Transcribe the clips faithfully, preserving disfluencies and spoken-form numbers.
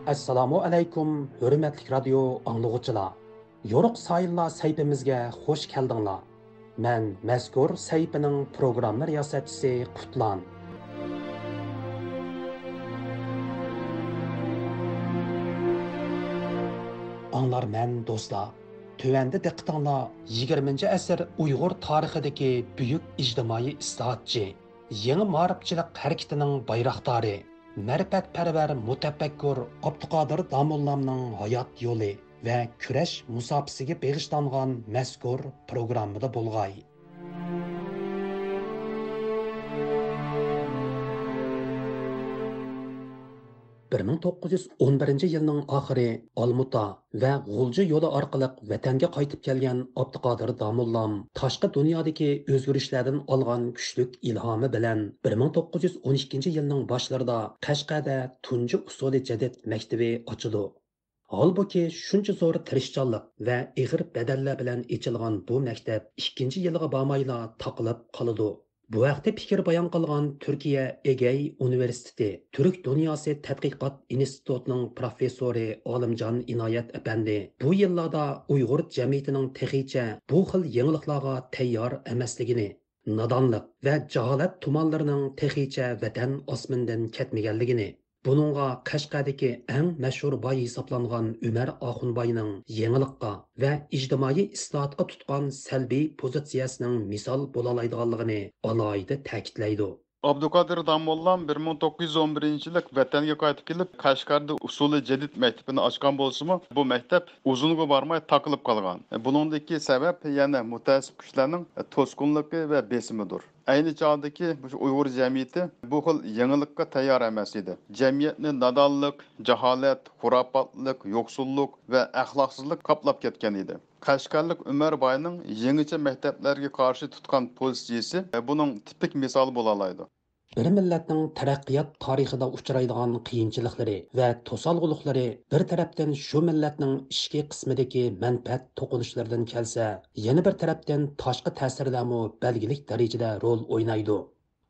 ئەسسالامۇ ئەلەيكۇم، ھۆرمەتلىك رادىيو ئاڭلىغۇچىلار! يورۇق ساھىللار سەھىپىمىزگە خۇش كەلدىڭلار. مەن مەزكۇر سەھىپىنىڭ پروگرامما رىياسەتچىسى قۇتلان. ئاڭلارمەن دوستلار، تۆۋەندە دىققىتىڭلار يىگىرمىنچى ئەسىر ئۇيغۇر تارىخىدىكى بۈيۈك ئىجتىمائىي ئىسلاھاتچى، يېڭى مائارىپچىلىق ھەرىكىتىنىڭ بايراقدارى، مەرىپەتپەرۋەر مۇتەپەككۇر ئابدۇقادىر داموللامنىڭ ھايات يولى ۋە كۈرەش مۇساپىسىگە بېغىشلانغان مەزكۇر پروگراممىدا بولغاي. بىر مىڭ توققۇز يۈز ئون بىرىنچى يىلنىڭ ئاخىرى ئالمۇتا ۋە غۇلجا يولى ئارقىلىق ۋەتەنگە قايتىپ كەلگەن ئابدۇقادىر داموللام تاشقى دۇنيادىكى ئۆزگىرىشلەردىن ئالغان كۈچلۈك ئىلھامى بىلەن بىر مىڭ توققۇز يۈز ئون ئىككىنچى يىلنىڭ باشلىرىدا قەشقەردە تۇنجى ئۇسسۇلى جەدىد مەكتىۋى ئاچىدۇ. ھالبۇكى، شۇنچە زور تىرىشچانلىق ۋە ئېغىر بەدەللەر بىلەن ئېچىلغان بۇ مەكتەپ ئىككىنچى يىلىغا بارمايلا تاقىلىپ قالىدۇ. بۇ ھەقتە پىكىر بايان قىلغان تۈركىيە ئېگەي ئۇنىۋېرسىتېتى تۈرك دۇنياسى تەتقىقات ئىنستىتۇتىنىڭ پروفېسسورى ئالىمجان ئىنايەت ئەپەندى بۇ يىللاردا ئۇيغۇر جەمئىيىتىنىڭ تېخىچە بۇ خىل يېڭىلىقلارغا تەييار ئەمەسلىكىنى، نادانلىق ۋە جاھالەت تۇمانلىرىنىڭ تېخىچە ۋەتەن ئاسمىنىدىن كەتمىگەنلىكىنى، بۇنىڭغا قەشقەردىكى ئەڭ مەشھۇر باي ھېسابلانغان ئۆمەر ئاخۇنباينىڭ يېڭىلىققا ۋە ئىجتىمائىي ئىسلاھاتقا تۇتقان سەلبىي پوزىتسىيەسىنىڭ مىسال بولالايدىغانلىقىنى ئالاھىدە تەكىتلەيدۇ. ئابدۇقادىر داموللام بىر مىڭ توققۇز يۈز ئون بىرىنچى يىلى ۋەتەنگە قايتىپ كېلىپ، قەشقەردە ئۇسۇلى جەدىد مەكتىپىنى ئاچقان بولسىمۇ، بۇ مەكتەپ ئۇزۇنغا بارماي تاقىلىپ قالغان. بۇنىڭدىكى سەۋەب يەنە مۇتەئەسسىپ كۈچلەرنىڭ توسقۇنلۇقى ۋە بېسىمىدۇر. ئەينى چاغدىكى مۇشۇ ئۇيغۇر جەمئىيىتى بۇ خىل يېڭىلىققا تەييار ئەمەس ئىدى. جەمئىيەتنى نادانلىق، جاھالەت، خۇراپاتلىق، يوقسۇللۇق ۋە ئەخلاقسىزلىق قاپلاپ كەتكەن ئىدى. قەشقەرلىك ئۆمەر باينىڭ يېڭىچە مەكتەپلەرگە قارشى تۇتقان پوزىتسىيىسى بۇنىڭ تىپىك مىسالى بولالايدۇ. بىر مىللەتنىڭ تەرەققىيات تارىخىدا ئۇچرايدىغان قىيىنچىلىقلىرى ۋە توسالغۇلۇقلىرى بىر تەرەپتىن شۇ مىللەتنىڭ ئىچكى قىسمىدىكى مەنپەئەت توقۇنۇشلىرىدىن كەلسە، يەنە بىر تەرەپتىن تاشقى تەسىرلەرمۇ بەلگىلىك دەرىجىدە رول ئوينايدۇ.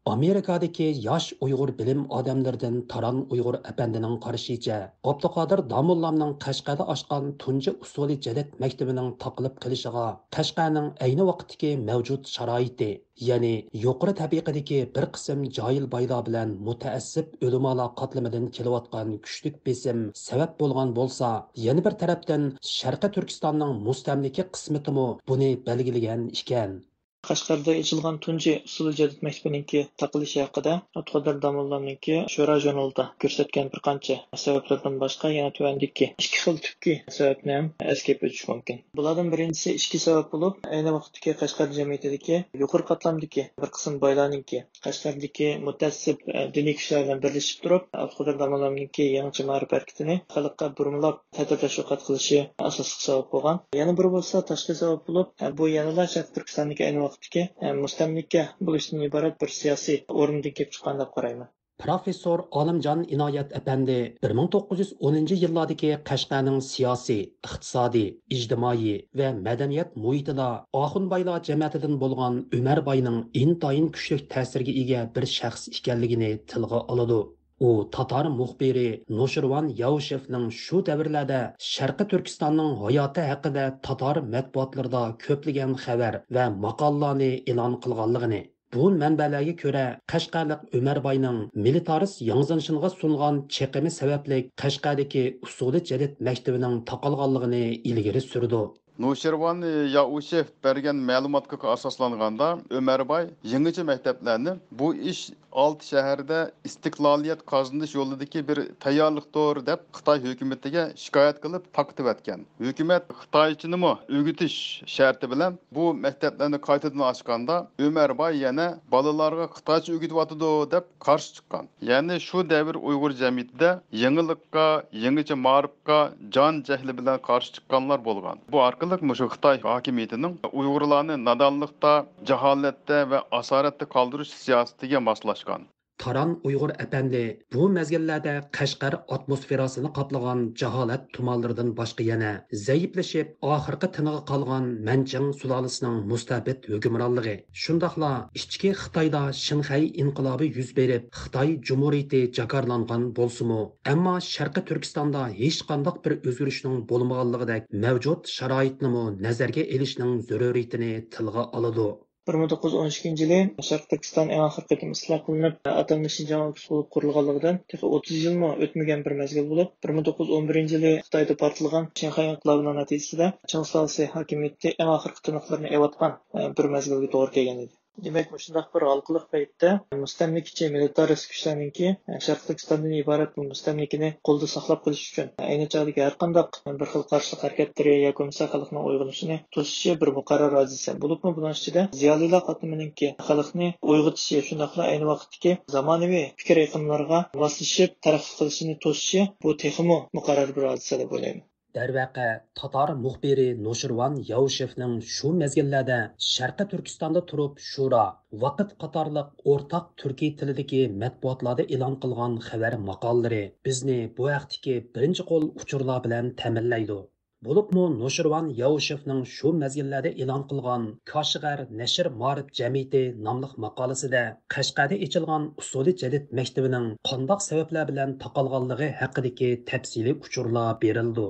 ئامېرىكادىكى ياش ئۇيغۇر بىلىم ئادەملىرىدىن تاران ئۇيغۇر ئەپەندىنىڭ قارىشىچە، ئابدۇقادىر داموللامنىڭ قەشقەردە ئاچقان تۇنجى ئۇسسۇلى جەدىد مەكتىۋىنىڭ تاقىلىپ قېلىشىغا قەشقەرنىڭ ئەينى ۋاقىتتىكى مەۋجۇت شارائىتى، يەنى يۇقىرى تەبىقىدىكى بىر قىسىم جاھىل بايلار بىلەن مۇتەئەسسىپ ئۆلىمالار قاتلىمىدىن كېلىۋاتقان كۈچلۈك بېسىم سەۋەب بولغان بولسا، يەنە بىر تەرەپتىن شەرقىي تۈركىستاننىڭ مۇستەملىكە قىسمىتىمۇ بۇنى بەلگىلىگەن ئىكەن. قەشقەردە ئېچىلغان تۇنجى ئۇسسۇلى جەدىد مەكتىپىنىڭكى تاقىلىش ھەققىدە ئابدۇقادىر داموللامنىڭكى شورا ژۇرنىلىدا كۆرسەتكەن بىر قانچە سەۋەبلىرىدىن باشقا، يەنە تۆۋەندىكى ئىككى خىل تۈپكى سەۋەبنى ھەم ئەسكەرتىپ ئۆتۈشكە مۇمكىن. بۇلاردىن بىرىنچىسى ئىچكى سەۋەب بولۇپ، ئەينى ۋاقىتتىكى قەشقەر جەمئىيىتىدىكى يۇقىرى قاتلامدىكى بىر قىسىم بايلارنىڭكى قەشقەردىكى مۇتەئەسسىپ، ئە، دىنىي كۈچلەر بىلەن بىرلىشىپ تۇرۇپ، ئابدۇقادىر داموللامنىنكى يېڭىچە مائارىپ ھەرىكىتىنى خەلققە بۇرمىلاپ تەتۈر تەشۋىقات قىلىشى ئاساسلىق سەۋەب بولغان. يەنە بىرى بولسا تاشقى سەۋەب بولۇپ، ئە، بۇ يەنىلا شەرقىي تۈركىستاندىكى ئەينى ۋاقىتتىكى، ئە، مۇستەملىكە بولۇشتىن ئىبارەت بىر سىياسىي ئورۇندىن كېلىپ چىققان دەپ قارايمەن. پروفېسسور ئالىمجان ئىنايەت ئەپەندى بىر مىڭ توققۇز يۈز ئونىنچى يىللاردىكى قەشقەرنىڭ سىياسىي، ئىقتىسادىي، ئىجتىمائىي ۋە مەدەنىيەت مۇھىتىدا ئاخۇنبايلار جەمەتىدىن بولغان ئۆمەر باينىڭ ئىنتايىن كۈچلۈك تەسىرگە ئىگە بىر شەخس ئىكەنلىكىنى تىلغا ئالىدۇ. ئۇ تاتار مۇخبىرى نوشىرۋان ياۋشېفنىڭ شۇ دەۋرلەردە شەرقىي تۈركىستاننىڭ ھاياتى ھەققىدە تاتار مەتبۇئاتلىرىدا كۆپلىگەن خەۋەر ۋە ماقالىلارنى ئېلان قىلغانلىقىنى، بۇ مەنبەلەرگە كۆرە، قەشقەرلىق ئۆمەر باينىڭ مىلىتارىست ياڭزېنشىنغا سۇنغان چېقىمى سەۋەبلىك قەشقەردىكى ئۇسسۇلى جەدىد مەكتىۋىنىڭ تاقالغانلىقىنى ئىلگىرى سۈرىدۇ. نوشىرۋان ياۋشېف بەرگەن مەلۇماتقا ئاساسلانغاندا، ئۆمەر باي يېڭىچە مەكتەپلەرنى بۇ ئىش ئالتە شەھەردە ئىستىقلالىيەت قازىنىش يولىدىكى بىر تەييارلىقتۇر، دەپ خىتاي ھۆكۈمىتىگە شىكايەت قىلىپ تارقىتىۋەتكەن. ھۆكۈمەت خىتايچىنىمۇ ئۆگىتىش شەرتى بىلەن بۇ مەكتەپلەرنى قايتىدىن ئاچقاندا، ئۆمەر باي يەنە بالىلارغا خىتايچە ئۆگىتىۋاتىدۇ، دەپ قارشى چىققان. يەنى شۇ دەۋر ئۇيغۇر جەمئىيىتىدە يېڭىلىققا، يېڭىچە مائارىپقا جان جەھلى بىلەن قارشى چىققانلار بولغان. بۇ ئارقىلىق مۇشۇ خىتاي ھاكىمىيىتىنىڭ ئۇيغۇرلارنى نادانلىقتا، جاھالەتتە ۋە ئاسارەتتە قالدۇرۇش سىياسىتىگە ماسلاشقان. تاران ئۇيغۇر ئەپەندى بۇ مەزگىللەردە قەشقەر ئاتموسفېراسىنى قاپلىغان جاھالەت تۇمانلىرىدىن باشقا يەنە زەئىپلىشىپ، ئاخىرقى تىنىقى قالغان مەنچىڭ سۇلالىسىنىڭ مۇستەبىت ھۆكۈمرانلىقى، شۇنداقلا ئىچكى خىتايدا شىنخەي ئىنقىلابى يۈز بېرىپ، خىتاي جۇمھۇرىيىتى جاكارلانغان بولسىمۇ، ئەمما شەرقىي تۈركىستاندا ھېچقانداق بىر ئۆزگىرىشنىڭ بولمىغانلىقىدەك مەۋجۇت شارائىتنىمۇ نەزەرگە ئېلىشنىڭ زۆرۈرىيىتىنى تىلغا ئالىدۇ. بىر مىڭ توققۇز يۈز ئون ئىككىنچى يىلى شەرقىي تۈركىستان ئەڭ ئاخىرقى قېتىم ئىسلاھ قىلىنىپ، ئاتالمىش شىنجاڭ ئۆلكىسى بولۇپ قۇرۇلغانلىقىدىن تېخى ئوتتۇز يىلمۇ ئۆتمىگەن بىر مەزگىل بولۇپ، بىر مىڭ توققۇز يۈز ئون بىرىنچى يىلى خىتايدا پارتلىغان شىنخەي ئىنقىلابىنىڭ نەتىجىسىدە چىڭ سۇلالىسى ھاكىمىيىتى ئەڭ ئاخىرقى تىنىقلىرىنى ئېۋەتكەن بىر مەزگىلگە توغرا كەلگەن ئىدى. دېمەك، مۇشۇنداق بىر ھالقىلىق پەيتتە مۇستەملىكىچى مىلىتارىست كۈچلەرنىڭكى شەرقىي تۈركىستاندىن ئىبارەت بۇ مۇستەملىكىنى قولىدا ساقلاپ قېلىش ئۈچۈن، ئەينى چاغدىكى ھەرقانداق بىر خىل قارشىلىق ھەرىكەتلىرى ياكى بولمىسا خەلقنىڭ ئويغىنىشىنى توسۇشى بىر مۇقەررەر ھادىسە بولۇپمۇ، بۇنىڭ ئىچىدە زىيالىيلار قاتلىمىنىڭكى خەلقنى ئويغىتىشى، شۇنداقلا ئەينى ۋاقىتتىكى زامانىۋى پىكىر ئېقىملىرىغا ماسلىشىپ تەرەققىي قىلىشىنى توسۇشى، بۇ تېخىمۇ مۇقەررەر بىر ھادىسە دەپ ئويلايمەن. دەرۋەقە، تاتار مۇخبىرى نوشىرۋان ياۋشېفنىڭ شۇ مەزگىللەردە شەرقىي تۈركىستاندا تۇرۇپ شورا، ۋاقىت قاتارلىق ئورتاق تۈركىي تىلىدىكى مەتبۇئاتلاردا ئېلان قىلغان خەۋەر ماقالىلىرى بىزنى بۇ ھەقتىكى بىرىنچى قول ئۇچۇرلار بىلەن تەمىنلەيدۇ. بولۇپمۇ نوشىرۋان ياۋشېفنىڭ شۇ مەزگىللەردە ئېلان قىلغان كاشغەر نەشر مائارىپ جەمئىيىتى ناملىق ماقالىسىدە قەشقەردە ئېچىلغان ئۇسۇلى جەدىد مەكتىۋىنىڭ قانداق سەۋەبلەر بىلەن تاقالغانلىقى ھەققىدىكى تەپسىلىي ئۇچۇرلار بېرىلىدۇ.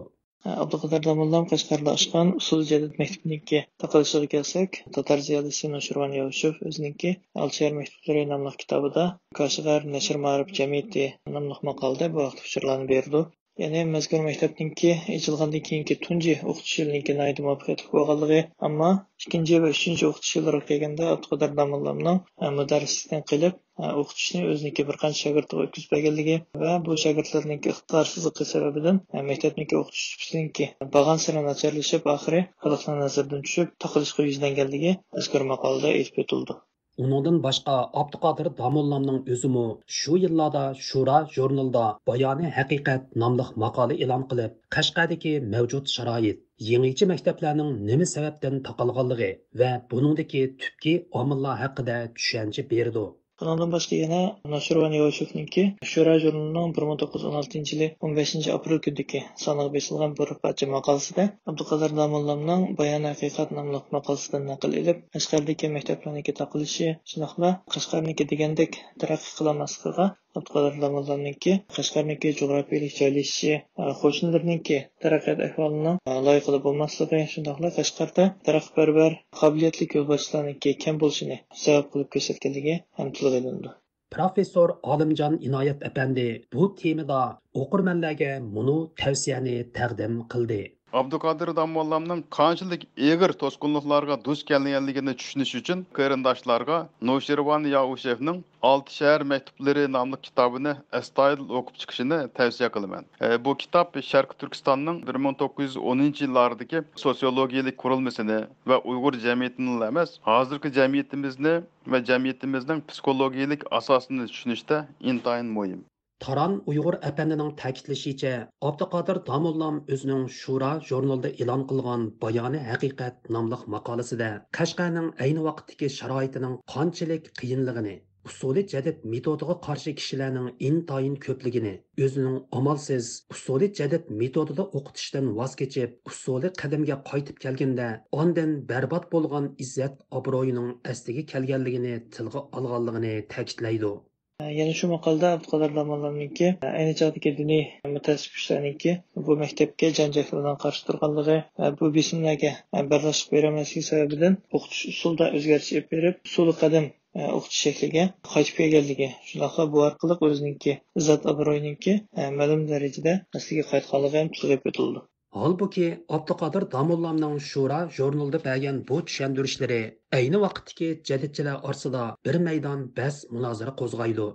ئابدۇقادىر داموللام قەشقەردە ئاچقان ئۇسۇلى جەدىد مەكتىپىنىڭكى تاقىلىشىغا كەلسەك، تاتار زىيالىيسى نوشىرۋان ياۋشېف ئۆزىنىڭكى ئالتە شەھەر مەكتۇپلىرى ناملىق كىتابىدا كاشغەر نەشر مائارىپ جەمئىيىتى ناملىق ماقالىدە بۇ ھەقتە ئۇچۇرلارنى بېرىدۇ. يەنى مەزكۇر مەكتەپنىڭكى ئېچىلغاندىن كېيىنكى تۇنجى ئوقۇتۇش يىلىنىڭكى ناھايىتى مۇۋەپپەقىيەتلىك بولغانلىقى، ئەمما ئىككىنچى ۋە ئۈچىنچى ئوقۇتۇش يىللىرىغا كەلگەندە ئابدۇقادىر داموللامنىڭ، ئە، مۇدەررىسلىكتىن قېلىپ، ئە، ئوقۇتۇشنى ئۆزىنىڭكى بىر قانچە شاگىرتىغا ئۆتكۈزۈپ بەرگەنلىكى ۋە بۇ شاگىرتلىرىنىڭكى ئىقتىدارسىزلىقى سەۋەبىدىن، ئە، مەكتەپنىڭكى ئوقۇتۇش سۈپىتىنىڭكى بارغانسېرى ناچارلىشىپ، ئاخىرى خەلقنىڭ نەزىرىدىن چۈشۈپ، تاقىلىشقا يۈزلەنگەنلىكى مەزكۇر ماقالىدە ئېيتىپ ئۆتۈلىدۇ. ئۇنىڭدىن باشقا، ئابدۇقادىر داموللامنىڭ ئۆزىمۇ شۇ يىللاردا شورا ژۇرنىلىدا بايانى ھەقىقەت ناملىق ماقالە ئېلان قىلىپ، قەشقەردىكى مەۋجۇت شارائىت، يېڭىچە مەكتەپلەرنىڭ نېمە سەۋەبتىن تاقالغانلىقى ۋە بۇنىڭدىكى تۈپكى ئامىللار ھەققىدە چۈشەنچە بېرىدۇ. بۇنىڭدىن باشقا يەنە نوشىرۋان ياۋشېفنىڭكى شورا ژۇرنىلىنىڭ بىر مىڭ توققۇز يۈز ئون ئالتىنچى يىلى ئون بەشىنچى ئاپرېل كۈنىدىكى سانىغا بېسىلغان بىر پارچە ماقالىسىدە ئابدۇقادىر داموللامنىڭ بايان ھەقىقەت ناملىق ماقالىسىدىن نەقىل ئېلىپ، قەشقەردىكى مەكتەپلەرنىڭكى تاقىلىشى، شۇنداقلا قەشقەرنىڭكى دېگەندەك تەرەققىي قىلالماسلىقىغا ئابدۇقادىر داموللامنىڭكى قەشقەرنىڭكى جۇغراپىيىلىك جايلىشىشى، قوشنىلىرىنىڭكى تەرەققىيات ئەھۋالىنىڭ لايىقىدا بولماسلىقى، شۇنداقلا قەشقەردە تەرەققىيپەرۋەر، قابىلىيەتلىك يولباشچىلارنىڭكى كەم بولۇشىنى سەۋەب قىلىپ كۆرسەتكەنلىكى ھەم تىلغا ئېلىنىدۇ. پروفېسسور ئالىمجان ئىنايەت ئەپەندى بۇ تېمىدا ئوقۇرمەنلەرگە مۇنۇ تەۋسىيەنى تەقدىم قىلدى. ئابدۇقادىر داموللامنىڭ قانچىلىك ئېغىر توسقۇنلۇقلارغا دۇچ كەلگەنلىكىنى چۈشىنىش ئۈچۈن، قېرىنداشلارغا نوشىرۋان ياۋشېفنىڭ ئالتە شەھەر مەكتۇپلىرى ناملىق كىتابىنى ئەستايىدىل ئوقۇپ چىقىشىنى تەۋسىيە قىلىمەن. ئە، بۇ كىتاب شەرقىي تۈركىستاننىڭ بىر مىڭ توققۇز يۈز ئونىنچى يىللاردىكى سوتسىيولوگىيەلىك قۇرۇلمىسىنى ۋە ئۇيغۇر جەمئىيىتىنىلا ئەمەس، ھازىرقى جەمئىيىتىمىزنى ۋە جەمئىيىتىمىزنىڭ پسىخولوگىيەلىك ئاساسىنى چۈشىنىشتە ئىنتايىن مۇھىم. تاران ئۇيغۇر ئەپەندىنىڭ تەكىتلىشىچە، ئابدۇقادىر داموللام ئۆزىنىڭ شورا ژۇرنىلىدا ئېلان قىلغان بايانى ھەقىقەت ناملىق ماقالىسىدە قەشقەرنىڭ ئەينى ۋاقىتتىكى شارائىتىنىڭ قانچىلىك قىيىنلىقىنى، ئۇسۇلى جەدىد مېتودىغا قارشى كىشىلەرنىڭ ئىنتايىن كۆپلۈكىنى، ئۆزىنىڭ ئامالسىز ئۇسۇلى جەدىد مېتودىدا ئوقۇتۇشتىن ۋاز كېچىپ، ئۇسۇلى قەدىمگە قايتىپ كەلگىنىدە، ئاندىن بەربات بولغان ئىززەت-ئابرۇيىنىڭ ئەسلىگە كەلگەنلىكىنى تىلغا ئالغانلىقىنى تەكىتلەيدۇ. يەنە شۇ ماقالىدا ئابدۇقادىر داموللامنىڭكى ئەينى چاغدىكى دىنىي مۇتەئەسسىپ كۈچلەرنىڭكى بۇ مەكتەپكە جان-جەھلى بىلەن قارشى تۇرغانلىقى ۋە بۇ بېسىملارغا بەرداشلىق بېرەلمەسلىكى سەۋەبىدىن ئوقۇتۇش ئۇسۇلىدا ئۆزگەرتىش ئېلىپ بېرىپ، ئۇسۇلى قەدىم ئوقۇتۇش شەكلىگە قايتىپ كەلگەنلىكى، شۇنداقلا بۇ ئارقىلىق ئۆزىنىڭكى ئىززەت-ئابرۇيىنىڭكى مەلۇم دەرىجىدە ئەسلىگە قايتقانلىقى ھەم تىلغا ئېلىپ ئۆتۈلىدۇ. ھالبۇكى، ئابدۇقادىر داموللامنىڭ شورا ژۇرنىلىدا بەرگەن بۇ چۈشەندۈرۈشلىرى ئەينى ۋاقىتتىكى جەدىدچىلەر ئارىسىدا بىر مەيدان بەس-مۇنازىرە قوزغايدۇ.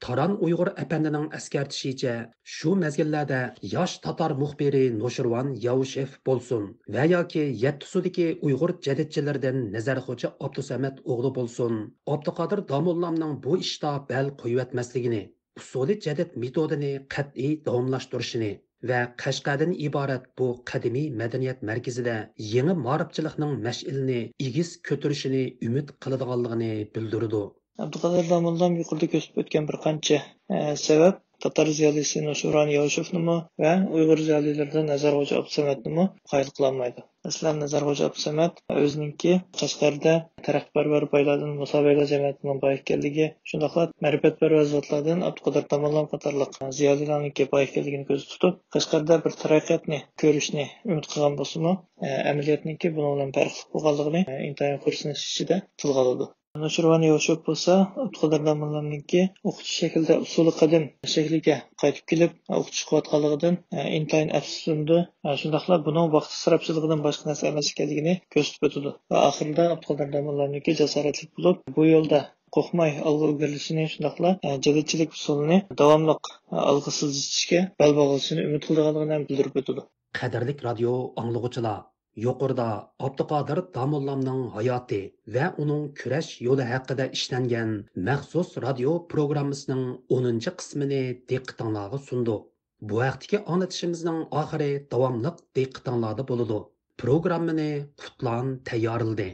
تاران ئۇيغۇر ئەپەندىنىڭ ئەسكەرتىشىچە، شۇ مەزگىللەردە ياش تاتار مۇخبىرى نوشىرۋان ياۋشېف بولسۇن ۋە ياكى يەتتىسۇدىكى ئۇيغۇر جەدىدچىلىرىدىن نەزەرخوجا ئابدۇسەمەت ئوغلى بولسۇن، ئابدۇقادىر داموللامنىڭ بۇ ئىشتا بەل قويۇۋەتمەسلىكىنى، ئۇسۇلى جەدىد مېتودىنى قەتئىي داۋاملاشتۇرۇشىنى ۋە قەشقەردىن ئىبارەت بۇ قەدىمىي مەدەنىيەت مەركىزىدە يېڭى مائارىپچىلىقنىڭ مەشئىلىنى ئېگىز كۆتۈرۈشىنى ئۈمىد قىلىدىغانلىقىنى بىلدۈرىدۇ. ئابدۇقادىر داموللام يۇقىرىدا كۆرسىتىپ ئۆتكەن بىر قانچە، ئە، سەۋەب تاتار زىيالىيسى نوشىرۋان ياۋشوفنىمۇ ۋە ئۇيغۇر زىيالىيلىرىدىن نەزەر خوجا ئابدۇسەمەتنىمۇ قايىل قىلالمايدۇ. مەسىلەن، نەزەر خوجا ئابدۇسەمەت ئۆزىنىڭكى قەشقەردە تەرەققىيپەرۋەر بايلاردىن مۇسا بەگلەر جەمەتىنىڭ باي ئىكەنلىكى، شۇنداقلا مەرىپەتپەرۋەر زاتلاردىن ئابدۇقادىر داموللام قاتارلىق زىيالىيلارنىڭكى باي ئىكەنلىكىنى كۆزدە تۇتۇپ، قەشقەردە بىر تەرەققىياتنى كۆرۈشنى ئۈمىد قىلغان بولسىمۇ، ئە، ئەمەلىيەتنىڭكى بۇنىڭ بىلەن پەرقلىق بولغانلىقىنى، ئە، ئىنتايىن خورسىنىش ئىچىدە تىلغا ئالىدۇ. نوشىرۋان ياۋشوف بولسا ئابدۇقادىر داموللامنىڭكى ئوقۇتۇش شەكلىدە ئۇسۇلى قەدىم شەكلىگە قايتىپ كېلىپ، ئوقۇتۇش قىلىۋاتقانلىقىدىن، ئە، ئىنتايىن ئەپسۇسلىنىدۇ. ئە، شۇنداقلا بۇنىڭ ۋاقىت ئىسراپچىلىقىدىن باشقا نەرسە ئەمەس ئىكەنلىكىنى كۆرسىتىپ ئۆتىدۇ. ۋە ئاخىرىدا ئابدۇقادىر داموللامنىڭكى جاسارەتلىك بولۇپ، بۇ يولدا قورقماي ئالغا ئىلگىرىلىشىنى، شۇنداقلا، ئە، جەدىدچىلىك ئۇسۇلىنى داۋاملىق، ئە، ئالغا سىلجىتىشكە بەل باغلىشىنى ئۈمىد قىلىدىغانلىقىنى ھەم بىلدۈرۈپ ئۆتىدۇ. قەدىرلىك رادىيو ئاڭلىغۇچىلار، يۇقىرىدا ئابدۇقادىر داموللامنىڭ ھاياتى ۋە ئۇنىڭ كۈرەش يولى ھەققىدە ئىشلەنگەن مەخسۇس رادىيو پروگراممىسىنىڭ ئونىنچى قىسمىنى دىققىتىڭلارغا سۇندۇق. بۇ ھەقتىكى ئاڭلىتىشىمىزنىڭ ئاخىرى داۋاملىق دىققىتىڭلاردا بولىدۇ. پروگراممىنى قۇتلان تەييارلىدى.